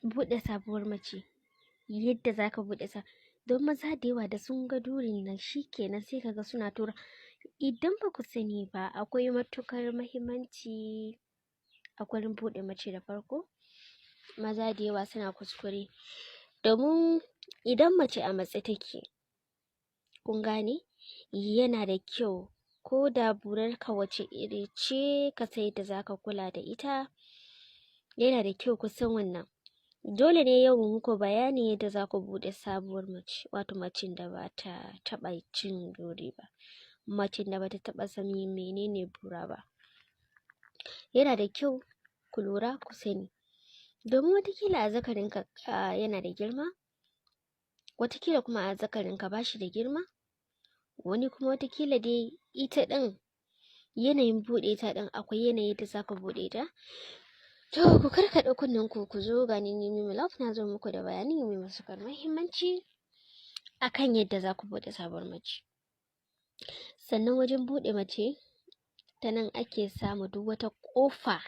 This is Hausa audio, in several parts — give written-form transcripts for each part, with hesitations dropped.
Buɗe sabuwar mace, yadda zaka buɗe sa, don maza da yawa da sun ga durin nan shikenan, sai kaga suna tura. Idan ba ku sani ba, akwai matuƙar mahimmanci a gurin buɗe mace. Da farko, maza da yawa suna kuskure, domin idan mace a matse take, kun gane, yana da kyau ko da burarka wace iri ce, ka san yadda zaka kula da ita. Yana da kyau ku san wannan. Dole ne yau mu muku bayani yadda zaku buɗe sabuwar mace, wato macen da bata taɓa cin duri ba, macen da bata taɓa sanin menene bura ba. Yana da kyau ku lura, ku sani, domin wataƙila azzakarinka yana da girma, wataƙila kuma azzakarinka bashi da girma, wani kuma wataƙila dai ita ɗin yanayin buɗe ta ɗin, akwai yanayin da zaka buɗe ta. To, ku karkaɗe kunnen ku, ku zo. Gani ni Mimi Love, na zo muku da bayani mai matuƙar muhimmanci akan yadda zaku buɗe sabuwar mace. Sannan wajen buɗe mace, ta nan ake samu duk wata ƙofa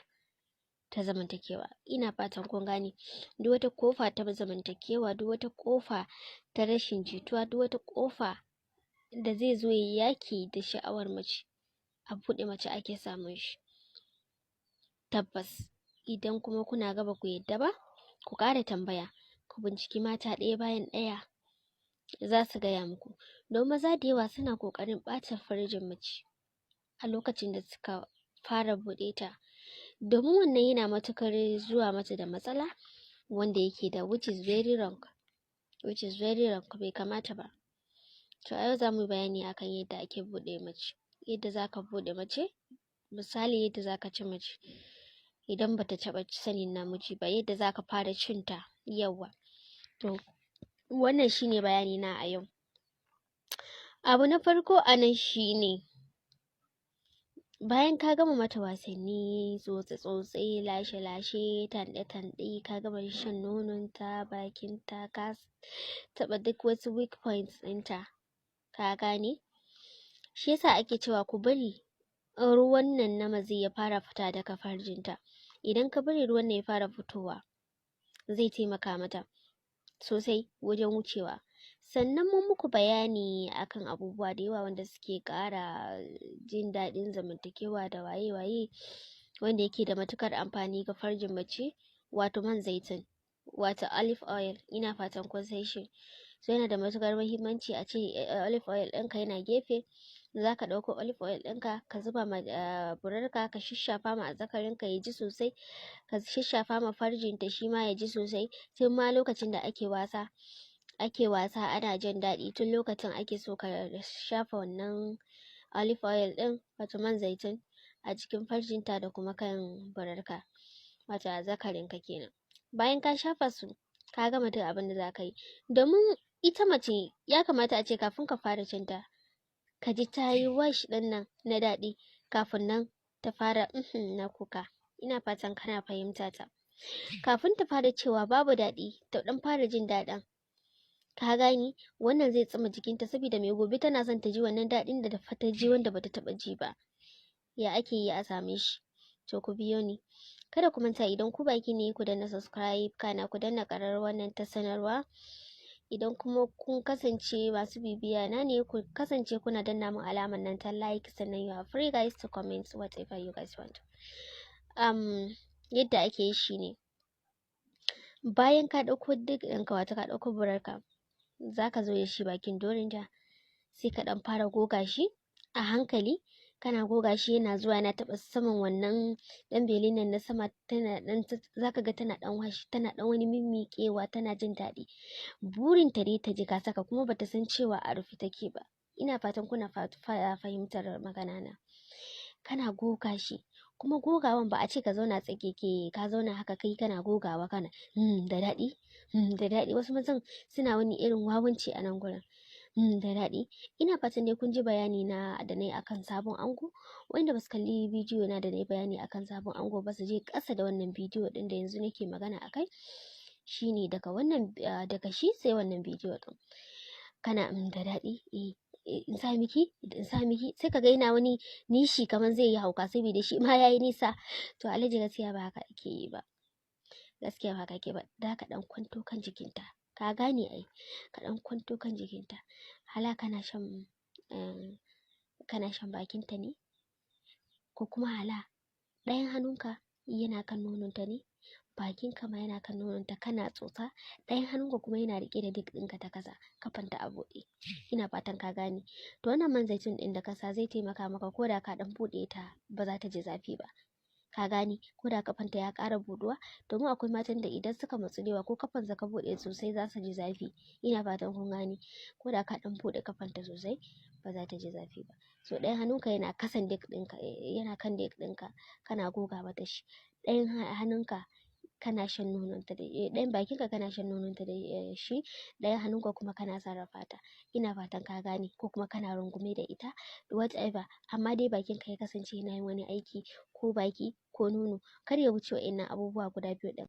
ta zamantakewa. Ina fatan kun gane. Duk wata ƙofa ta zamantakewa, duk wata ƙofa ta rashin jituwa, duk wata ƙofa da zai zo yayi yaki da sha'awar mace, a buɗe mace ake samun shi. Tabbas, idan kuma kuna ga baku yadda ba, ku ƙara tambaya, ku binciki mata ɗaya bayan ɗaya, za su gaya muku. Don maza da yawa suna ƙoƙarin ɓata farjin mace a lokacin da suka fara buɗe ta, domin wannan yana matuƙar zuwa mata da matsala wanda yake da, which is very wrong, which is very wrong. Bai kamata ba. To, a yau zamu yi bayani akan yadda ake buɗe mace, yadda zaka buɗe mace, misali yadda zaka ci mace idan bata taɓa sanin namiji ba, yadda zaka fara cin ta. Yawwa, to wannan shine bayani na a yau. Abu na farko a nan shine, bayan ka gama mata wasanni, tsotse-tsotse, lashe-lashe, tanɗe-tanɗe, ka gama shan nonon ta, bakin ta, ka taɓa duk wasu weak points ɗinta, ka gane? Shi yasa ake cewa ku bari ruwan nan na mazi ya fara fita daga farjinta. Idan ka bari ruwan nan ya fara fitowa, zai taimaka mata sosai wajen wucewa. Sannan mun muku bayani akan abubuwa da yawa wanda suke ƙara jin daɗin zamantakewa da waye-waye, wanda yake da matuƙar amfani ga farjin mace, wato man zaitun, wato olive oil. Ina fatan kun san shi. So yana da matuƙar muhimmanci a ce olive oil ɗinka yana gefe. Zaka ɗauko olive oil ɗinka, ka zuba ma burarka, ka shashshafa ma azzakarinka ya ji sosai, ka shashshafa ma farjinta shi ma ya ji sosai. Tun ma lokacin da ake wasa, ake wasa ana jin daɗi, tun lokacin ake so ka shafa wannan olive oil ɗin, wato man zaitun, a cikin farjinta da kuma kan burarka, wato azzakarinka kenan. Bayan ka shafa su, ka gama duk abin da zaka yi, domin ita mace ya kamata a ce kafin ka fara cinta, ka ji ta yi wash ɗin nan na daɗi, kafin nan ta fara na kuka. Ina fatan kana fahimta ta. Kafin ta fara cewa babu daɗi, ta ɗan fara jin daɗin, ka gane? Wannan zai tsuma jikinta, saboda mai gobe tana son ta ji wannan daɗin da ta ji wanda bata taɓa ji ba. Ya ake yi a same shi? To, ku biyo ni. Kada ku manta, idan ku baki ne, ku danna subscribe, kana ku danna ƙararrawar nan ta sanarwa. Idan kuma kun kasance masu bibiya na ne, ku kasance kuna danna min alamar nan ta like. Sannan you are free, guys, to comment whatever you guys want. Yadda ake yi shine, bayan ka ɗauko dick ɗinka, wato ka ɗauko burarka, zaka zo da shi bakin dorinta, sai ka ɗan fara goga shi a hankali. Kana goga shi, yana zuwa yana taɓa saman wannan ɗan belin nan na sama. Tana ɗan, zaka ga tana ɗan washi, tana ɗan wani mimmiƙewa, tana jin daɗi. Burin ta dai ta ji ka saka, kuma bata san cewa a rufe take ba. Ina fatan kuna fahimtar magana na. Kana goga shi, kuma gogawan ba a ce ka zauna tsakeke, ka zauna haka kai kana gogawa, kana da daɗi, da daɗi." Wasu mazan suna wani irin wawanci a nan gurin. Da daɗi." Ina fatan dai kun ji bayani na da nayi akan sabon ango. Wanda basu kalli bidiyo na da nayi bayani akan sabon ango ba, su je ƙasa da wannan bidiyo ɗin da yanzu nake magana akai. Shine daga wannan, daga shi sai wannan bidiyo ɗin. Kana da daɗi, eh, in sa miki, in sa miki." Sai kaga yana wani nishi kamar zai yi hauka, saboda shi ma yayi nisa. To alhaji, gaskiya ba haka ake yi ba. Gaskiya ba haka ake ba. Za ka ɗan kwanto kan jikinta, ka gane ai? Ka ɗan kwanto kan jikinta. Hala kana shan bakinta ne, ko kuma hala ɗayan hannunka yana kan nononta ne, bakinka ma yana kan nononta kana tsotsa, ɗayan hannunka kuma yana riƙe da dick ɗinka ta kasa, kafanta a buɗe. Ina fatan ka gane. To, wannan man zaitun ɗin da ka sa zai taimaka maka, ko da ka ɗan buɗe ta, ba za ta ji zafi ba, ka gane? Ko da kafanta ya ƙara buɗuwa, domin akwai matan da idan suka matsu da yawa, ko kafansa ka buɗe sosai, za su ji zafi. Ina fatan kun gane. Ko da ka ɗan buɗe kafanta sosai, ba za ta ji zafi ba. So ɗayan hannunka yana kasan dick ɗinka, yana kan dick ɗinka, kana goga mata shi. Ɗayan hannunka kana shan nononta da ɗayan bakinka, kana shan nononta da shi, ɗayan hannunka kuma kana sarrafa ta. Ina fatan ka gane. Ko kuma kana rungume da ita, whatever, amma dai bakinka ya kasance yana yin wani aiki, ko baki ko nono, kar ya wuce wa'innan abubuwa guda biyu ɗin.